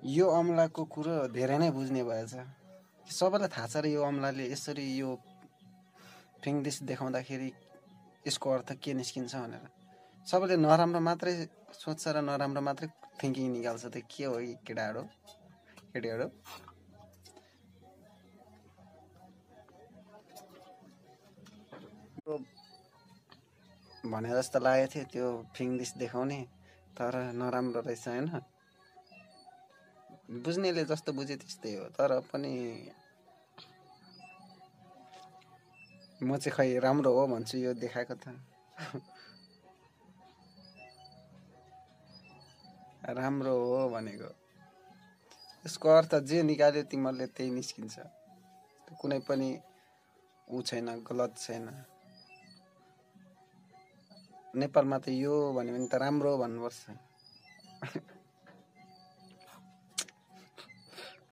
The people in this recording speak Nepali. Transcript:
यो अमलाको कुरो धेरै नै बुझ्ने भएछ। सबैलाई थाहा छ र यो अमलाले यसरी यो फिङ्दिस देखाउँदाखेरि यसको अर्थ के निस्किन्छ भनेर। सबैले नराम्रो मात्रै सोच्छ र नराम्रो मात्रै थिङ्किङ निकाल्छ। त्यो के हो केटाहरू केटीहरू? भने जस्तो लागेको थियो त्यो फिङ्दिस देखाउने, तर नराम्रो रहेछ होइन। बुझ्नेले जस्तो बुझे त्यस्तै हो, तर पनि म चाहिँ खै राम्रो हो भन्छु यो देखाएको त। राम्रो हो भनेको यसको अर्थ जे निकाल्यो तिमीहरूले त्यही निस्किन्छ। कुनै पनि ऊ छैन, गलत छैन। नेपालमा त यो भन्यो भने त राम्रो भन्नुपर्छ।